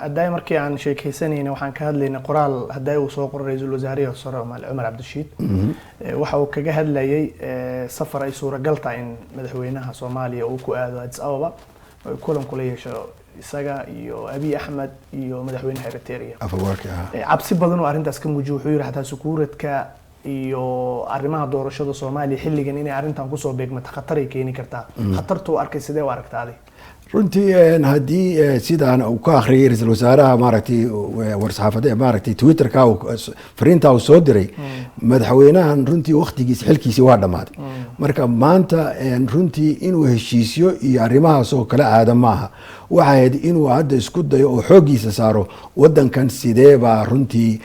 Haddaay markii aan sheekeysanayna waxaan ka hadlaynay qoraal haddaay uu soo qoray ra-iisul wasaarihii hore Cumar Cabdirashiid. Waxa uu kaga hadlayay safar ay suuragal tahay in madaxweynaha Soomaaliya uu ku aado Addis Ababa oo ay kulan kula yeesho isaga iyo Abiy Axmed iyo madaxweynaha Eritrea. Afwerki ah. Cabsi badan oo arrintaas ka muujiyo. Wuxuu yidhi xataa security-ga iyo arrimaha doorashada Soomaaliya xilligan inay arrintan kusoo beegmato khatar ay keeni kartaa. Khatartu u arkay, sidee u aragtaa adi? Runtii haddii sidaan uu ka akhriyay ra-iisul wasaaraha, maaragtay, war-saxaafade, maaragtay, Twitterka fariinta uu soo diray madaxweynahan, runtii waktigiisa xilkiisi waa dhammaaday. Marka maanta runtii inuu heshiisyo iyo arrimahaas oo kale aada maaha. Waxay ahayd inuu hadda isku dayo oo xooggiisa saaro wadankan sidee baa runtii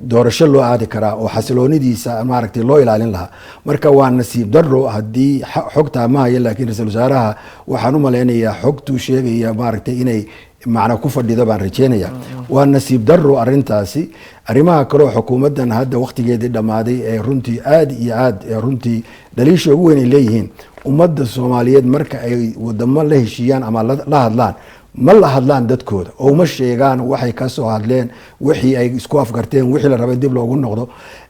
doorasho loo aadi karaa oo xasiloonidiisa, maaragtay, loo ilaalin lahaa. Marka waa nasiib daro haddii xogtaa ma hayo, laakiin ra-iisul wasaaraha waxaan u malaynayaa xogtuu sheegaya, maaragtay, inay macna ku fadhido baan rajeynaya. Waa nasiib daro arrintaasi. Arrimaha kaleo xukuumaddan hadda waktigeedii dhammaaday ee runtii aad iyo aad runtii dhaliisha ugu weyn ay leeyihiin ummadda Soomaaliyeed, marka ay wadamo la heshiiyaan ama la hadlaan, ma la hadlaan dadkooda oo uma sheegaan waxay ka soo hadleen, wixii ay isku afgarteen, wixii la rabay dib loogu noqdo.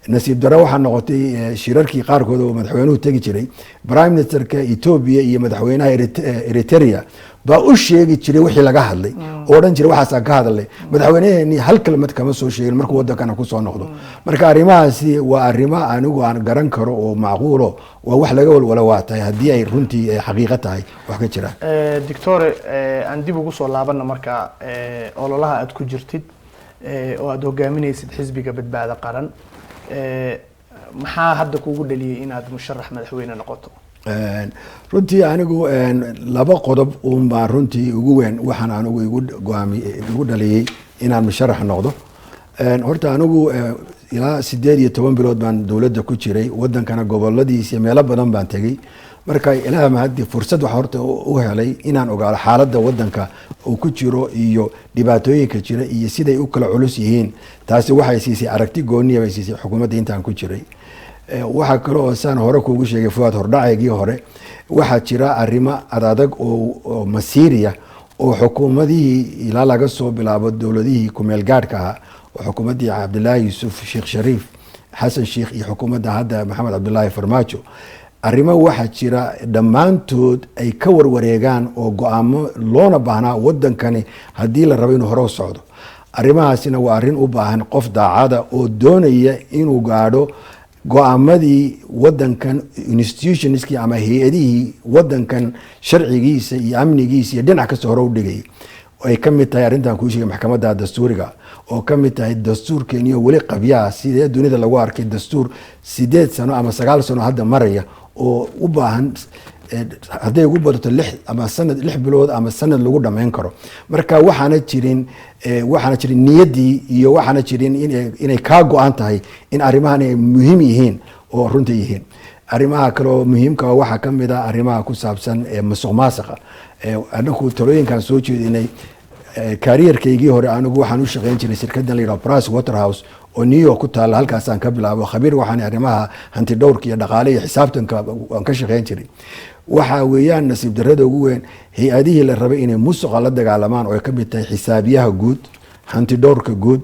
Nasiib darro waxaa noqotay shirarkii qaarkood oo madaxweynuhu tegi jiray, prime ministerka Ethiopia iyo madaxweynaha Eritrea baa u sheegi jiray wixii laga hadlay oo odhan jiray waxaasaan ka hadalnay. Madaxweyneheni hal kelmad kama soo sheegin markuu wadankana kusoo noqdo. Marka arrimahaasi waa arrimo anigu aan garan karo oo macquulo, waa wax laga walwalo waa tahay haddii ay runtii xaqiiqo tahay wax ka jiraan. Doctore, aan dib ugu soo laabana marka ololaha aad ku jirtid oo aad hogaaminaysid xisbiga Badbaado Qaran. Maxaa hadda kugu dhaliyay inaad musharax madaxweyne noqoto? Runtii anigu laba qodob uun baa runtii ugu weyn waxaan anigu igu go'aami igu dhaliyey inaan musharax noqdo. Horta anigu ilaa 18 bilood baan dowladda ku jiray, wadankana goboladiisa iyo meelo badan baan tegey. Marka ilaah mahadi, fursad waxa horta u helay inaan ogaado xaaladda wadanka uu ku jiro iyo dhibaatooyinka jira iyo siday u kala culus yihiin. Taasi waxay siisay aragti gooniya bay siisay xukuumadda intaan ku jiray. Waxaa kale oo saan hore kuugu sheegay, Fuaad, hordhacaygii hore, waxaa jira arrimo adadag oo masiiriya oo xukuumadihii ilaa laga soo bilaabo dowladihii kumeel gaadhka ahaa, oo xukuumaddii Cabdilaahi Yuusuf, Sheekh Shariif, Xasan Sheikh iyo xukuumadda hadda Maxamed Cabdilaahi Farmaajo, arrimo waxaa jira dhammaantood ay ka warwareegaan oo go-aamo loona baahnaa wadankani haddii la rabo inuu hore u socdo. Arrimahaasina waa arrin u baahan qof daacada oo doonaya inuu gaadho go-aamadii wadankan, institutionskii ama hay-adihii wadankan sharcigiisa iyo amnigiisa iyo dhinac kasta hore u dhigay, ay ka mid tahay arrintan kuu sheegay, maxkamadda dastuuriga, oo ka mid tahay dastuurkeeniyo weli qabyaha. Sidee dunida lagu arkay dastuur 8 sano ama 9 sano hadda maraya oo u baahan hadday ugu badato 6 ama sanad, 6 bilood ama sanad lagu dhamayn karo? Marka waxaana jirin niyaddii iyo waxaana jirin inay kaa go-an tahay in arrimahan ay muhiim yihiin oo runta yihiin. Arrimaha kale oo muhiimka waxaa ka mid ah arrimaha ku saabsan musuq maasuqa. Anagu talooyinkaan soo jeedinay, careerkaygii hore anigu waxaan u shaqeyn jiray shirkaddan la yidhaho Price Waterhouse oo New York ku taalla. Halkaasaan ka bilaabo khabiir waxaan arrimaha hanti dhowrka iyo dhaqaale iyo xisaabtanka waan ka shaqeyn jiray. Waxa weeyaan nasiib darrada ugu weyn, hay-adihii la rabay inay musuqa la dagaalamaan oo ay ka mid tahay xisaabiyaha guud, hanti dhowrka guud,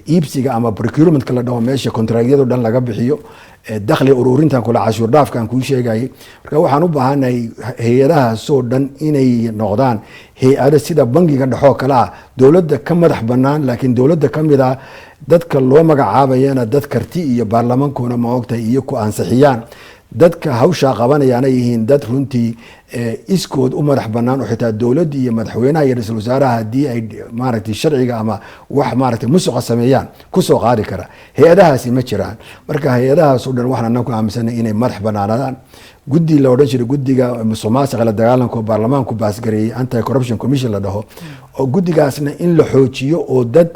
iibsiga ama procurementka la dhaho, meesha contractyado dhan laga bixiyo, dakhli ururintan kula cashuur dhaafkaan kuu sheegayay. Marka waxaan u baahanahay hay-adahaasoo dhan inay noqdaan hay-ado sida bangiga dhexoo kale ah, dowladda ka madax banaan, laakiin dowladda ka mid ah, dadka loo magacaabayana dad karti iyo baarlamaankuna ma ogtahay iyo ku ansixiyaan, dadka hawshaa qabanayaana yihiin dad runtii iskood u madax banaan, oo xitaa dowladda iyo madaxweynaha iyo ra-iisul wasaaraha haddii ay, maaragtay, sharciga ama wax, maaragtay, musuqa sameeyaan kusoo qaadi kara. Hay-adahaasi ma jiraan. Marka hay-adahaas oo dhan waxaan anagu aaminsanay inay madax banaanadaan. Guddi la odhan jiray guddiga musuq maasuqa la dagaalanka oo baarlamaanku baasgareeyey, Anti Corruption Commission la dhaho, oo guddigaasna in la xoojiyo oo dad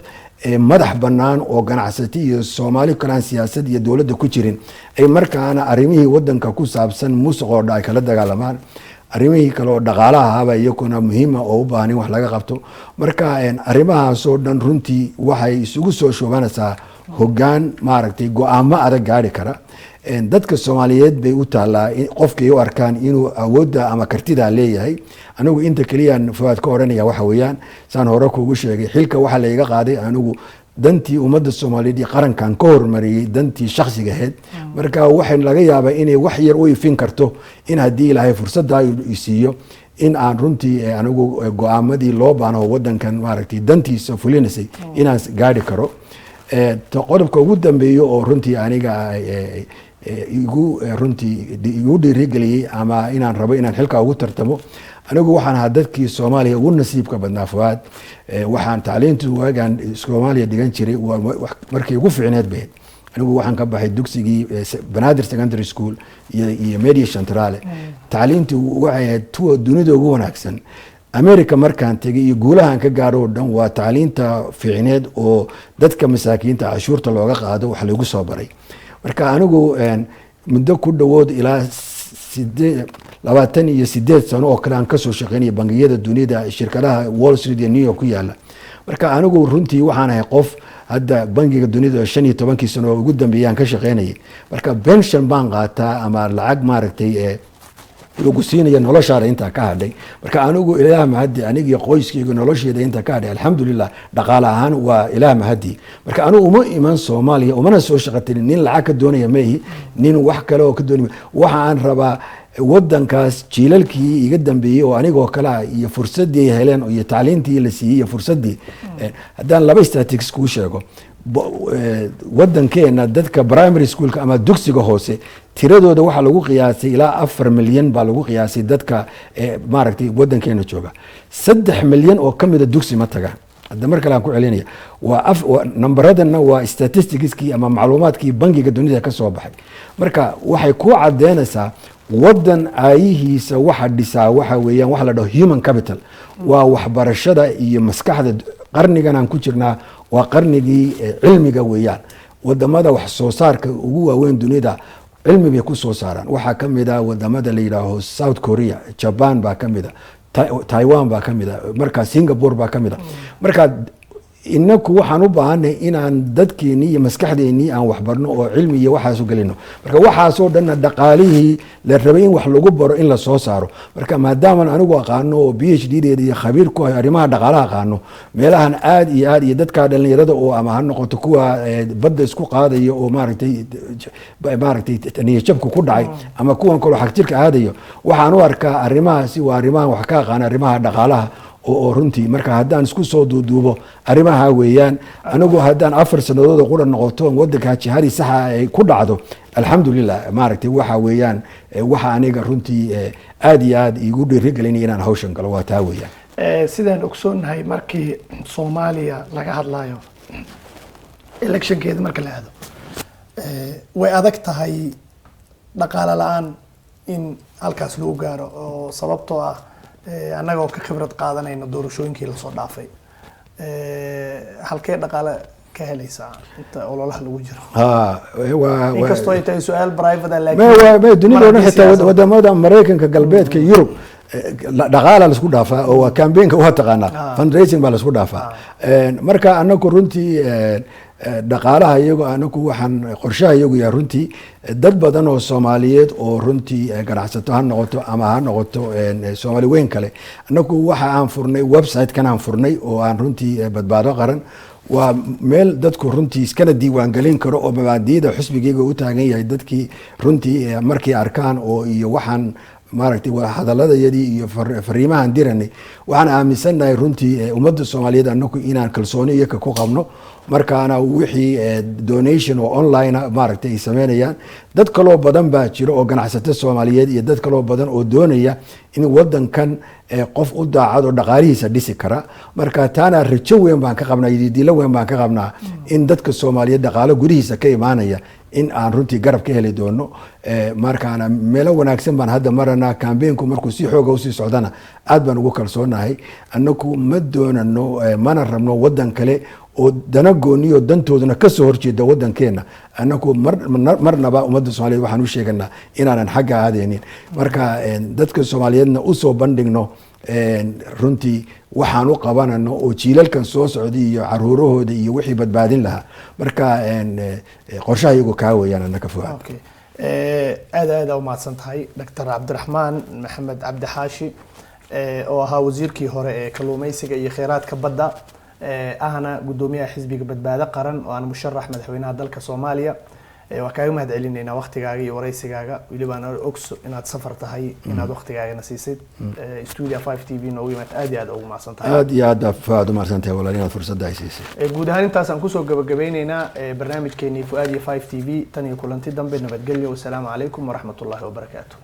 madax banaan oo ganacsati iyo Soomaali kalaan siyaasad iyo dowladda ku jirin ay markaana arrimihii wadanka ku saabsan musuq oo dhan ay kala dagaalamaan. Arrimihii kale oo dhaqaalaha ahaba iyakuna muhiima oo u baahan in wax laga qabto. Marka arrimahaasoo dhan runtii waxay isugu soo shubanaysaa hoggaan, maaragtay, go-aamo adag gaari kara. Dadka Soomaaliyeed bay u taalaa qofkay u arkaan inuu awoodda ama kartidaa leeyahay. Anigu inta keliyaan, Fuaad, ka odhanaya waxa weeyaan, saan hore kuugu sheegay, xilka waxaa layga qaaday anigu dantii ummadda Soomaaliyeed iyo qarankan ka hormariyey dantii shaksiga ahayd. Marka waxay laga yaabaa inay wax yar u ifin karto in haddii Ilaahay fursaddaa siiyo in aan runtii anigu go-aamadii loo baano wadankan maaragtay dantiisa fulinaysay inaan gaadhi karo. Qodobka ugu dambeeyo oo runtii aniga igu runtii igu dhiirigeliyey ama inaan rabo inaan xilka ugu tartamo, anigu waxaan ahaa dadkii Soomaaliya ugu nasiibka badnaa, Fuaad. Waxaan tacliintu waagaan Soomaaliya dhigan jiray markii ugu fiicneed bayd. Anigu waxaan ka baxay dugsigii Banaadir Secondary School iyo Media Centrale. Tacliintu waxay ahayd tuwa dunida ugu wanaagsan. America markaan tegay iyo guulahan ka gaadho oo dhan waa tacliinta fiicneed oo dadka masaakiinta cashuurta looga qaado wax lagu soo baray. Marka anigu muddo ku dhowood ilaa 28 sano oo kale aan kasoo shaqeynaya bangiyada dunida, shirkadaha Wall Street iyo New York ku yaala. Marka anigu runtii waxaan ahay qof hadda bangiga dunida 15kii sano oo ugu dambeeyaan ka shaqeynayay. Marka pension baan qaataa ama lacag maaragtay lagu siinaya noloshaada intaa ka hadhay. Marka anigu Ilaah mahadi, anigiyo qoyskayga nolosheeda intaa ka hadhay, alxamdulilah, dhaqaale ahaan waa Ilaah mahadi. Marka anigu uma iman Soomaaliya, umana soo shaqatilin. Nin lacag ka doonaya maihi, nin wax kale oo ka doonaya. Waxa aan rabaa wadankaas jiilalkii iga dambeeyey oo anigoo kale ah iyo fursadii ay heleen iyo tacliintii la siiyey iyo fursadii. Haddaan laba statistics kuu sheego, wadankeena dadka primary schoolka ama dugsiga hoose tiradooda waxaa lagu qiyaasay ilaa 4 milyan baa lagu qiyaasay dadka maaragtay wadankeena jooga. 3 milyan oo kamida dugsi ma tagaan. Hadda mar kale aan ku celinaya, waa af nambaradana, waa statisticskii ama macluumaadkii bangiga dunida ka soo baxay. Marka waxay ku cadeynaysaa wadan aayihiisa waxa dhisaa waxa weeyaan waxa la dhaho human capital, waa waxbarashada iyo maskaxda. Qarnigan aan ku jirnaa waa qarnigii cilmiga weeyaan. Wadamada wax soo saarka ugu waaweyn dunida cilmi bay ku soo saaraan. Waxaa kamid a wadamada la yidhaaho South Korea, Japan baa kamid a, Taiwan baa kamid a, marka Singapore baa kamid a. Marka inaku waxaan u baahanay inaan dadkeenii iyo maskaxdeenii aan waxbarno oo cilmi iyo waxaasu gelino. Marka waxaasoo dhanna dhaqaalihii la rabay in wax lagu baro in la soo saaro. Marka maadaaman anigu aqaano oo PhD deeda iyo khabiir ku ahay arrimaha dhaqaalaha, aqaano meelahan aad iyo aad, iyo dadka dhalinyarada oo ama ha noqoto kuwa badda isku qaadaya oo maaragtay niyajabka ku dhacay ama kuwan kaloo xagjirka aadayo, waxaan u arkaa arrimahaasi waa arrimahan wax ka aqaana, arrimaha dhaqaalaha oo runtii. Marka haddaan isku soo duuduubo, arrimaha weeyaan. Anigu haddaan 4 sanadood oo qura noqoto, wadanka jihadii saxa ay ku dhacdo, alxamdulilah. Maaragtay waxa weeyaan waxa aniga runtii aad iyo aad iigu dhiirigelinaya inaan hawshan galo waa taa weeyaan. Sidaan ogsoonnahay, markii Soomaaliya laga hadlayo electionkeeda marka la aado, way adag tahay dhaqaale la-aan in halkaas lagu gaaro, oo sababtoo ah annagoo ka khibrad qaadanayno doorashooyinkii lasoo dhaafay, halkee dhaqaale ka helaysaa inta ololaha lagu jiro? Inkastoo ay tahay su-aal private ah, laakiin dunida o dhan, xitaa wadamada Maraykanka, galbeedka, Yurub, dhaqaala laisku dhaafaa oo waa campaignka, waa taqaanaa, fundraising baa laisku dhaafaa. Marka anaku runtii dhaqaalaha iyago anaku waxaan qorshaha iyagu yahay runtii dad badan oo Soomaaliyeed oo runtii ganacsato ha noqoto ama ha noqoto Soomaali weyn kale. Anaku waxa aan furnay website-kan aan furnay oo aan runtii Badbaado Qaran, waa meel dadku runtii iskana diiwaangelin karo oo mabaadiida xisbigeyga u taagan yahay dadkii runtii markay arkaan oo iyo waxaan maaragtay hadaladayadii iyo fariimahan diranay. Waxaan aaminsannahay runtii ummadda Soomaaliyeed anaku inaan kalsooni iyaka ku qabno. Markaana wixii donation oo online maaragtay ay sameynayaan, dad kaloo badan baa jiro oo ganacsato Soomaaliyeed iyo dad kaloo badan oo doonaya in wadankan qof u daacad oo dhaqaalihiisa dhisi kara. Marka taana rajo weyn baan ka qabnaa, dilo weyn baan ka qabnaa in dadka Soomaaliyeed dhaqaalo gudihiisa ka imaanaya in aan runtii garab ka heli doono. Markaana meelo wanaagsan baan hadda maranaa. Campaignku markuu si xooga usii socdana aad baan ugu kalsoonahay. Annaku ma doonano, mana rabno wadan kale oo dana gooniyo dantooduna kasoo horjeeda wadankeena. Annaku marnaba ummadda Soomaliyeed waxaan u sheeganaa inaanan xagga aadeynin. Marka dadka Soomaaliyeedna usoo bandhigno runtii waxaan u qabanano oo jiilalkan soo socday iyo caruurahooda iyo wixii badbaadin lahaa. Marka qorshaha iyagu kaa weeyaan annaka, Fuaad. Okay. Aad aad aa umahadsan tahay, Dr. Cabdiraxmaan Maxamed Cabdi Xaashi, oo ahaa wasiirkii hore ee kalluumeysiga iyo kheyraadka badda, ahna guddoomiyaha Xisbiga Badbaado Qaran oo aan musharax madaxweynaha dalka Soomaaliya. Waa kaaga mahad celinaynaa waqtigaaga iyo wareysigaaga, weliba aan ogso inaad safar tahay, inaad waqtigaagana siisid, Studio 5 TV noogu yimaad. Aad iyo aad ugu mahadsan tahay. Aad iyo aad baa Fuaad umahadsan tahay, walaal, inaad fursadda ay siisay. Guud ahaan intaasaan kusoo gabagabeyneynaa barnaamijkeenii Fuaad iyo 5 TV. Tan iyo kulanti dambe, nabadgelyo. Wasalaamu calaykum waraxmat ullahi wabarakaatu.